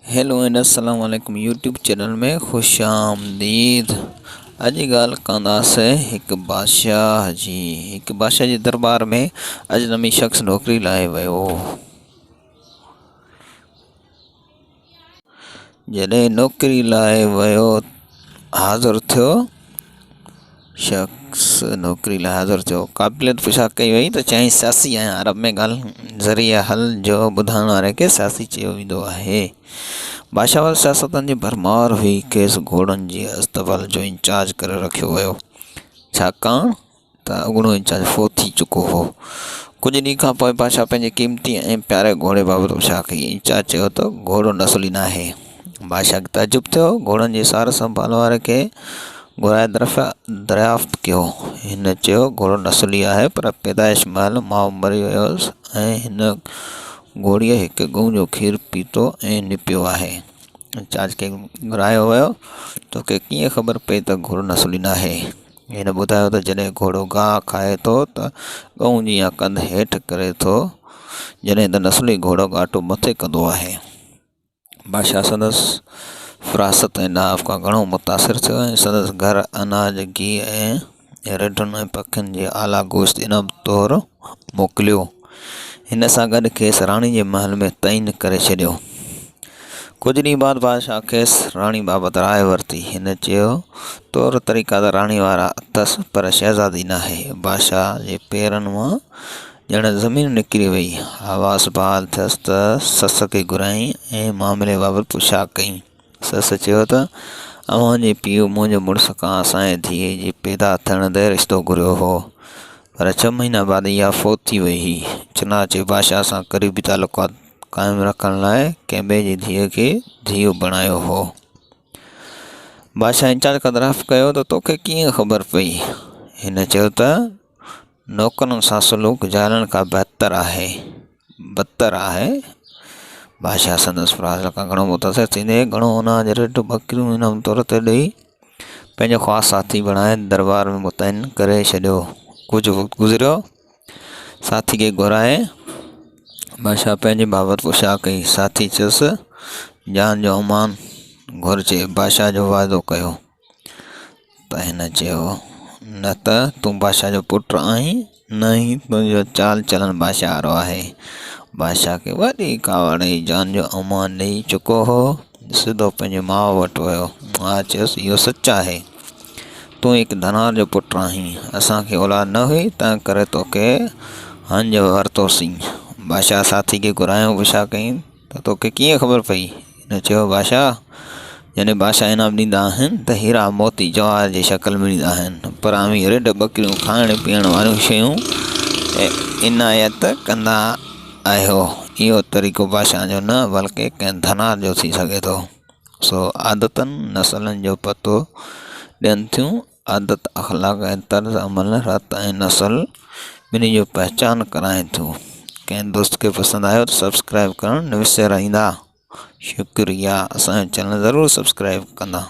Hello and السلام عليڪم YouTube channel ۾ خوش آمديد اڄ ڳالهه ڪنداسين هڪ بادشاهه جي هڪ بادشاهه جي دربار ۾ اجنبي شخص نوڪري لاء ويو جڏهن نوڪري لاء ويو حاضر ٿيو شخص نوڪري لاء حاضر ٿيو. قابليت پڇا ڪئي وئي ته چيائين سياسي آهيان. عرب ۾ ڳالهه ذريعي حل جو ٻڌائڻ واري کي سياسي چيو ويندو آهي. بادشاهه وٽ سياستن جي ڀرمار هئي. کيس گهوڙن جي اصطبل جو انچارج ڪري رکيو ويو. ڇاڪاڻ ته اڳوڻو انچارج فوت ٿي چڪو هو. ڪجهه ڏينهن کان پوء بادشاهه پنهنجي قيمتي ۽ پياري گهوڙي بابت پڇا ڪئي. انچارج چيو ته گهوڙو نسلي ناهي. بادشاهه کي تعجب ٿيو. گهوڙن جي سار سنڀال واري کي گهرائي دريافت ڪيو. هن چيو، گهوڙو نسلي آهي، پر پيدائش مهل ماء مري ويس ۽ هن گهوڙيء هڪ ڳئون جو کير پيتو ۽ نپيو آهي. انچارج کي گهرايو ويو، توکي ڪيئن خبر پئي ته گهوڙو نسلي ناهي؟ هن ٻڌايو ته جڏهن گهوڙو گاهه کائي ٿو ته ڳئون جيان ڪنڌ هيٺ ڪري ٿو، جڏهن ته نسلي گهوڙو ڳاٽو مٿي ڪندو آهي. بادشاهه سندس فراست ۽ ڏاهپ کان گهڻو متاثر ٿيو ۽ سندس گهر اناج، گيهه ۽ رڍن ۽ پکين جي اعليٰ گوشت انعام طور موڪليو. هن سان گڏ کيس راڻي جي محل ۾ تعين ڪري ڇڏيو. ڪجهه ڏينهن بعد بادشاهه کيس راڻي بابت راء ورتي. هن چيو، طور طريقا ته راڻي وارا اٿس، پر شهزادي ناهي. بادشاهه جي پيرن مان ڄڻ زمين نڪري وئي. حواس بحال ٿيس ته سس کي گهرايائين ۽ معاملي بابت پڇا ڪئي. سس چيو ته اوهان جي پيء منهنجي مڙس کان اسان جي ڌيء جي پيدا ٿيڻ تي رشتو گهريو هو، پر ڇهه مهينا بعد اها فوت ٿي وئي هئي. چنانچه بادشاهه سان قريبي تعلقات قائم رکڻ لاء ڪنهن ٻئي جي ڌيء کي ڌيء بڻايو هو. بادشاهه انچارج کان درخواست ڪيو ته توکي ڪيئن خبر پئي؟ هن چيو ته نوڪرن سان سلوڪ جاهلن کان بهتر آهي بدتر آهي. بادشاهه سندس فراست کان گهڻو متاثر ٿيندي گهڻو اناج، رڍ، ٻڪريون انعام طور تي ڏئي پنهنجو خاص ساٿي بڻائي دربار ۾ متعين ڪري ڇڏيو. ڪجهه وقت گذريو، ساٿي کي گهرائي بادشاهه پنهنجي بابت پڇا ڪئي. ساٿي چيس، جان جو امان گهرجي. بادشاهه جو وعدو ڪيو. ته هن چيو، نه ته تون بادشاهه جو پٽ آهين، نه ئي تنهنجو چال چلن بادشاهه وارو آهي. بادشاهه کي وڏي ڪاوڙ آئي، جان جو امان ڏيئي چڪو هو، سڌو پنهنجي ماء وٽ ويو. ماء چيس، اهو سچ آهي، تون هڪ ڌنار جو پٽ آهين، اسان کي اولاد نه هئي، تنهن ڪري توکي هنج ورتوسين. بادشاهه ساٿي کي گهرايو، پڇا ڪيائين ته توکي ڪيئن خبر پئي؟ هن چيو، بادشاهه! جڏهن بادشاهه انعام ڏيندا آهن ته هيرا موتي جواهر جي شڪل ۾ ڏيندا آهن، پر اوهين رڍ ٻڪريون کائڻ پيئڻ واريون شيون عنايت ڪندا آهيو. اهو طريقو بادشاهه جو نه بلڪه ڪنهن ڌنار جو ٿي سگهي ٿو. سو عادتن نسلن جو پتو ڏين ٿيون. عادت، اخلاق ۽ طرز عمل، رت ۽ نسل ٻنهي جو پهچان ڪرائين ٿو. ڪنهن دوست کي پسند آيو ته سبسڪرائب ڪرڻ نه وساريندا. شڪريه اسان جو چينل ضرور سبسڪرائب ڪندا.